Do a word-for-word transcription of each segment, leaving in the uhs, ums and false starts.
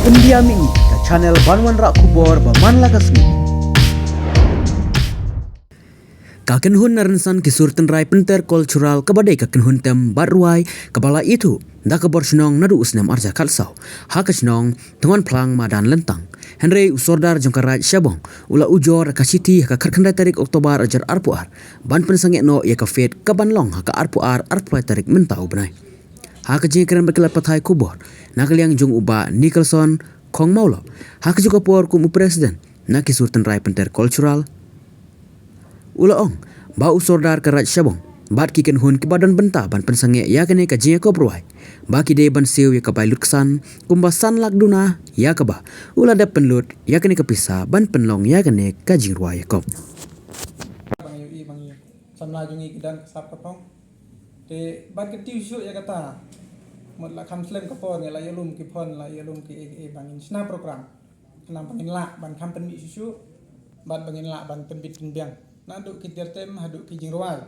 India Mini, ka channel ban wanrah khubor ba man la ka sngi. Ka kynhun na rynsan ki sur tynrai pynter cultural kaba dei ka kynhun tem bad rwai kaba la ithuh da ka bor shnong naduh u snem arja khatsaw ha ka shnong Tngon Phlang madan Lyntang. Hynrei u sordar jong ka Raid Shabong u la ujor ka shithi ha ka khatkhyndai tarik Oktober arjar arphew ar ban pynsangeh noh ïa ka fete kaban long ha ka arphew ar arphew tarik mynta u bnai. Ha ka jingkren bad ki lad pathai khubor na ka liang jong u Bah Nicholson Khongmawlok, ha ka juh ka por kum u president na ki sur tynrai pynter cultural, u la ong ba u sordar ka Raid Shabong bad ki kynhun kiba don bynta ban pynsangeh ïa kane ka jingïakop rwai ba ki dei ban siew ïa ka bai lutksan kumba san lak duna, ïa kaba u la dep pynlut ïa kane ka pisa ban pynlong ïa kane ka jingrwai ïakop. Bang ïohi bang ïohi samla jong ngi ki don ka sap ka phong. Te bad ka tiew shuh ïa kata, mut la kham slem ka por ngi la ïalum ki phone, la ïalum ki ei ei bang ngin shna program. Khnang ba ngin lah ban kham pynmih shuh shuh bad ba ngin lah ban pynbit pynbiang naduh ki tiar tem haduh ki jingrwai.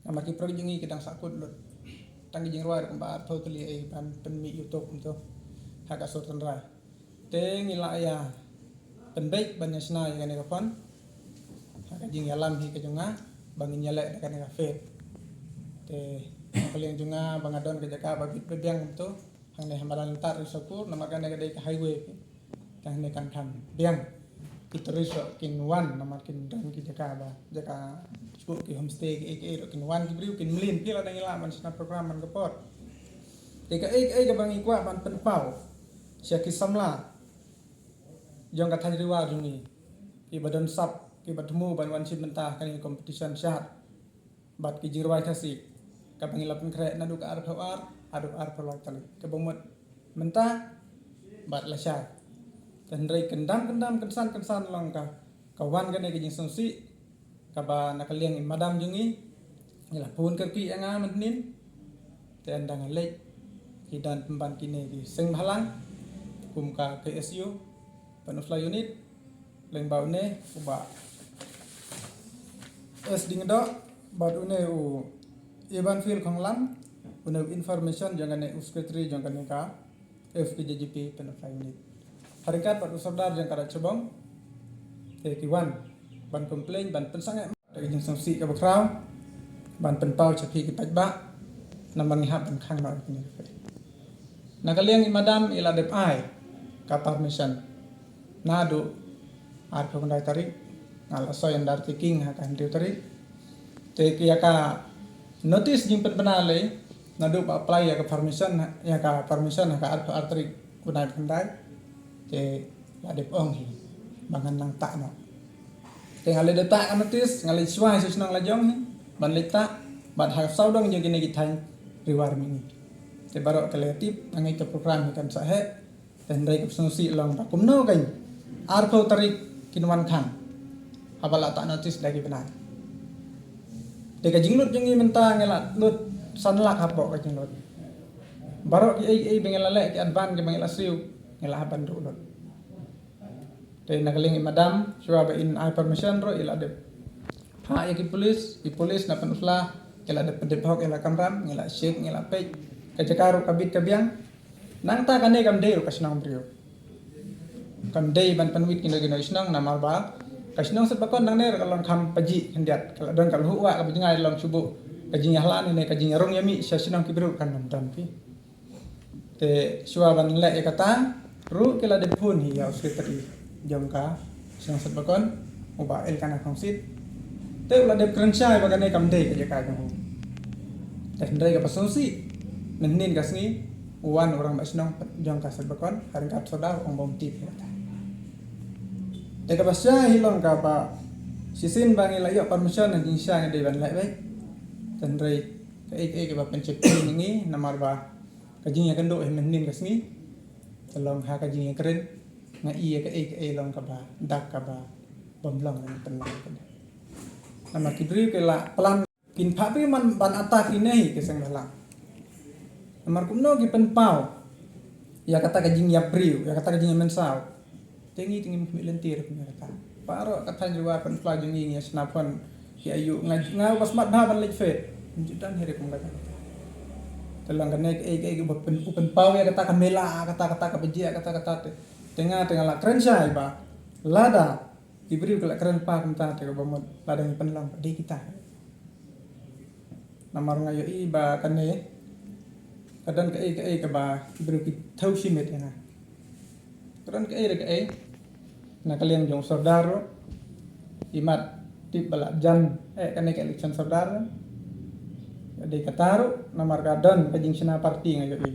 Namar ki project jong ngi ki dang sahkut lut. Tang ki jingrwai ruh kumba arphew tylli ei ban pynmih YouTube kumto ha ka sur tynrai. Te ngi lah ïa pynbeit ban ïa shna ïa kane ka fund ha ka jingïalam hi ka jong nga ba ngin ïaleh da kane ka fete. Te na ka liang jong nga ba nga don ka jaka ba bit ba biang kumto hangne ha madan Lyntar Ri Sakur, namar kane ka dei ka highway phi. Te hangne kan kham biang ki tourist ruh kin wan namar kin don ki jaka ba jaka shuh ki homestay ki ei ki ei ruh kin wan ki briew kin mlien phi lada ngi lah ban shna program man ka por. Te ka ei ka ei kaba ngi kwah ban pynpaw sha ki samla jong ka thaiñ Ri War jong ngi, kiba don sap, kiba thmu ban wan shim bynta ha kane ka competition shad bad ki jingrwai Khasi kaba ngi la pynkhreh naduh ka arphew ar haduh arphew lai tarik, kaba mut mynta bad lashai. Te hynrei kyndam kyndam kynsan kynsan long ka, ka wan kane ka jingsngewsih kaba na ka liang i madam jong ngi, ngi la phone kyrkieh ïa nga mynhynnin. Te ynda nga leit ki don pynban kine ki seng bhalang kum ka K S U Pynursla Unit, lyngba une u Bah S Diengdoh bad une u Evanfield Khonglam, une u information jong kane u secretary jong kane ka F K J G P Pynursla Unit. Ha ryngkat bad u sordar jong ka Raid Shabong, te ki wan ban complain ban pynsangeh da ka jingsngewsih kaba khraw ban pynpaw sha phi ki paidbah namar ngi hap ban khang noh ïa kine ki fete. Na ka liang i madam i la dep ai ka permission naduh arphew khyndai tarik, nga la soi undertaking ha ka hynriew tarik. Te ïa ka notice jingpynbna lei naduh ba apply ïa ka permission, ïa ka permission ha ka arphew ar tarik u bnai ba khyndai. Te la dep ong hi ba ngan nang tah noh. Te nga leit da tah ka notice, nga leit shuwa sha shnong la jong hi ban leit tah bad ha sawdong jong kine ki thaiñ Ri War Mihngi. Te baroh ki la tip, nga ngeit ka program hi kan sa heh. Te hynrei ka sngewsih long ba kumno kein arphew tarik kin wan khang haba la tah notice da ki bnai. Te ka jinglut jong ngi mynta ngi la lut san lak hapoh ka jinglut. Baroh ki ei ei ba ngi la leh, ki advance kiba ngi la siew, ngi la hap ban duh lut. Te na ka liang i madam, shuwa ba in ai permission ruh i la dep phah ïa ki police, ki police na Pynursla ki la dep pyndep hok ïa la kamram, ngi la check, ngi la peit. Ka jaka ruh ka bit ka biang. Nangta kane kam dei ruh ka shnong briew. Kam dei ban pynwit kino kino ki shnong namar ba ka shnong Setbakon nangne ruh ka long kham pajih khyndiat, ka la don ka lhuh wah kaba jngai long shuh buh. Ka jingïalang ne ka jingïarung ïamih sha shnong ki briew kan ym don phi. Te shuwa ban leh ïa kata ruh ki la dep phone hi ïa u secretary jong ka shnong Setbakon, u Bah Elkanah Khongsit. Te u la dep kren shai ba kane kam dei ka jaka jong u. Te hynrei kaba sngewsih, mynhynnin ka sngi u wan u rangbah shnong jong ka Setbakon ha ryngkat sordar, ong ba um tip ïa kata. Te kaba shai hi long kaba shisien ba ngi la ïoh permission, na jingshisha ngi dei ban leh beit. Te hynrei kaei kaei kaba pynsheptieng ïa ngi namar ba ka jingïakynduh hi mynhynnin ka sngi ka long ha ka jingïakren. Nga i ïa kaei kaei long kaba dak kaba bym long, ngan pynlong ïa kane. Namar ki briew ki la plan, kin phah briew man ban attack ïa ngi ki seng bhalang. Namar kumno ki pynpaw ïa kata ka jingïap briew, ïa kata ka jingïamynsaw. Te ngi te ngim khmih lynti ruh kum ïa kata. Baroh ka thaiñ Ri War Pynursla jong ngi ngi ïa shna phone ki ayu, nga nga ba smat bha ban leit fete. Ym ju don hi ruh kum kata. Ka long kane kaei kaei kaba pyn, u pynpaw ïa kata ka mela, kata, kata kaba jia, kata, kata te. Te nga, te nga la kren shai ba lada ki briew ki la kren paw kumta te kaba mut lada ngi pynlong ba dei kita. Namar nga ïohi ba kane ka don kaei kaei kaba ki briew ki thew shimet ïa nga. Ka don kaei re kaei na ka liang jong u sordar ruh. Imat tip ba la jan eh kane ka election sordar ruh. Dei kata ruh namar ka don ka jingshna party nga ïohi.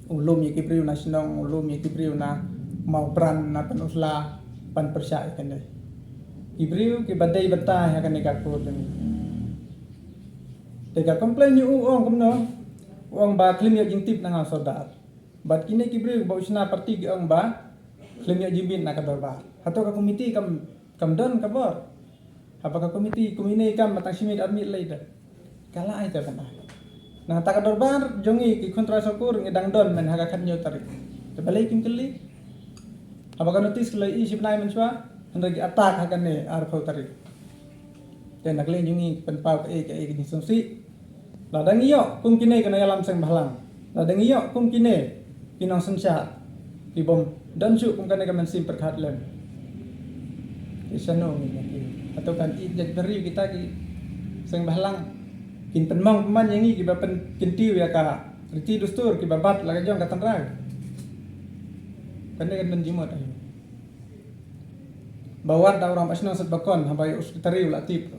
U lum ïa ki briew na shnong, u lum ïa ki briew na Mawpran, na Pynursla ban pyrshah ïa kane. Ki briew kiba dei bynta ïa kane ka kur kane. Te ka complain ïa u, u ong kumno? U ong ba khlem ïoh jingtip na nga u sordar. Bad kine ki briew ba u shna party ki ong ba khlem ïoh jingmih na ka dorbar. Hato ka komiti kam, kam don ka bor? Haba ka komiti kum ine kam ba tang shi miet ar miet lei da. Ka la ai te ban ai. Na kata ka dorbar jong ngi ki khun trai Sohkur ngi dang don mynhynne ha ka khathynñiew tarik. Te balei kim kylli? Haba ka notice ka la ïohi shi bnai mynshuwa, hynrei ki attack ha kane arphew tarik. Te na ka liang jong ngi pynpaw kaei kaei ka jingsngewsih. Lada ngi ïoh kum kine ki nongïalam seng bhalang, lada ngi ïoh kum kine ki nongsynshar, ki bym don shuh kum kane ka mynsiem pyrkhat lem. Te shano ngin ïa ki? Hato kan ïeit jaitbynriew kita ki seng bhalang? Kin pynmong pynban ïa ngi kiba pynkyntiew ïa ka riti dustur kiba bat la ka jong ka tynrai. Kane kan mynjingmut aïu? Ba wat da u rangbah shnong Setbakon haba ïa u sekretari u la tip,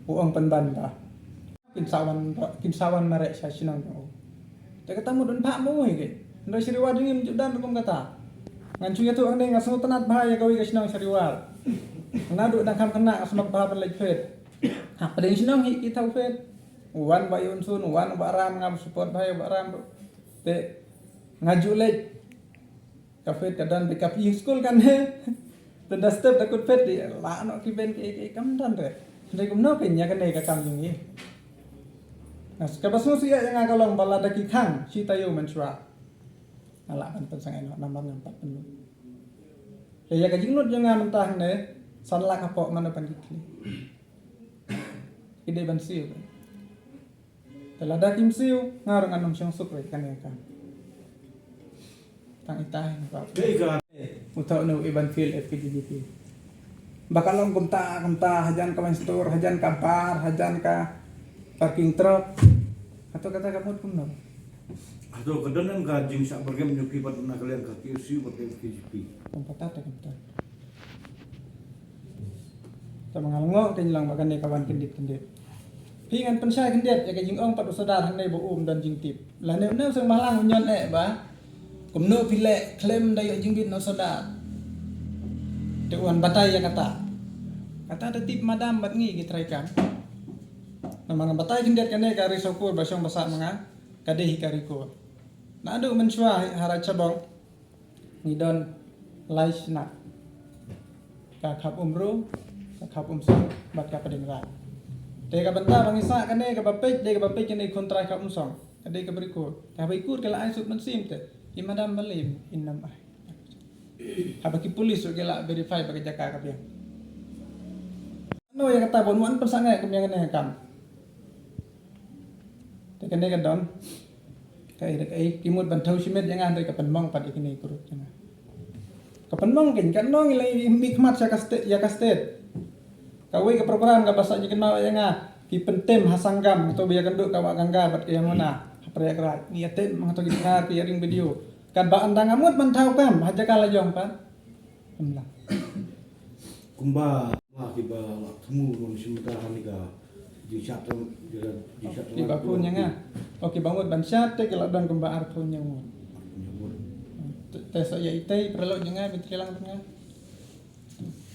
u ong pynban ba kin sa wan, kin sa wan mareh sha shnong jong u. Te kata mut un phah mo hi ke. Hynrei Shariwar jong ngi ym ju don rukom kata. Ngan shu ïathuh hangne nga sngewtynnat bha ïa kawei ka shnong Shariwar. Naduh dang kham khynnah nga smat bha ban leit fete. Ha pdeng shnong hi ki thaw fete. U wan Bah Yunsun, u wan Bah Ram, nga support bha ïa Bah Ram. Te nga ju leit. Ka fete ka don bad ka phi skul kane. Te da step da kut fete dei la noh ki ben ki, ki kam don re. Hynrei kumno phin ïa kane ka kam jong ngi. Nga, kaba sngewsih ïa nga ka long ba lada ki khang shi taïew mynshuwa, nga lah ban pynsangeh noh namar ngam pat pynlut. Te ïa ka jinglut jong nga mynta hangne, san lak hapoh mano ban ki khlieh. Ki dei ban siew. Te lada kim siew, nga ruh ngan ym shong suk re kane ka. Tang itai ba. Dei ka. U thaw ne u Iban Phil F K G B P. Ba ka long kumta kumta, hajan ka wine store, hajan ka bar, hajan ka parking truck. Hato kata ka mut kumno? Hato ka don em ka jingshah byrngem jong ki bad na ka liang ka K S U bad ka F K G P? Kumta te kumta. Te ma nga la ngoh kein lang ba kane ka wan kyndit kyndit. Phi ngan pynshai khyndiat ïa ka jingong pat u sordar hangne ba um don jingtip. Lane une u seng bhalang u ñion eh ba kumno phi leh khlem da ïoh jingbit na u sordar. Te u wan batai ïa kata. Kata da tip madam bad ngi ki trai kam. Namar nga batai khyndiat kane ka ri Sohkur ba shong ba sah ma nga ka dei hi ka ri Kur. Naduh mynshuwa ha Raid Shabong ngi don lai shnat. Ka Khap Umru, ka Khap Umsong bad ka Pdeng Raid. Te ka bynta ba ngi sah kane kaba peit, dei kaba peit kane khun trai Khap Umsong. Ka dei kaba ri Kur. Te haba i Kur ka la ai sut mynsiem te, i madam balei in ym ai? Haba ki pulis ruh ki la verify ba ka jaka ka biang. No ïa kata bun wan pynsangeh kum ïa kane ka kam. Te kane ka don kaei re kaei, ki mut ban thew shimet ïa nga hynrei ka pynmong pat ïa kine ki ruh ïa nga. Ka pynmong kein, katno ngi la mih khmat sha ka state, ïa ka state. Kawei ka program kaba sa jingkynmaw ïa nga, ki pyntim ha Sangam, kato ba ïakynduh ka Wah Ganga bad ka Yamuna ha Prayagraj. Ngi ïatim ha kato ki thar, ki ïaring video. Katba ynda nga mut ban thaw kam ha jaka la jong pat. Kumba ma kiba la thmu ruh shi mynta ha kane ka jingshad, jingshad kiba phone ïa nga. O kiba mut ban shad te ki la don kumba arphew hynñiew ngut. Te sa ïa itei paralok jong nga, mynta ki la ong bad nga.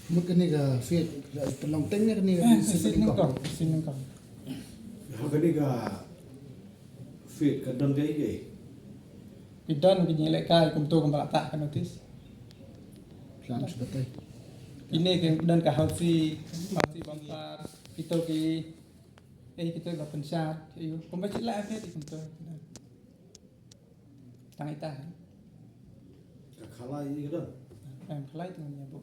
Mut kane ka fete la pynlong teng ne kane ka fete nyngkong, fete nyngkong. Ha kane ka fete ka don kaei kaei? Ki don ki jingïalehkai kumto kumba la tah ka notice. Plan shu batai. Kine ki don ka housie, housie bumper, kito ki, eh, kito ba pynshad, kumba shu lah fete kumto. Tang ita. Ka khalai ïa ka don. Em khalai tang ïa bu.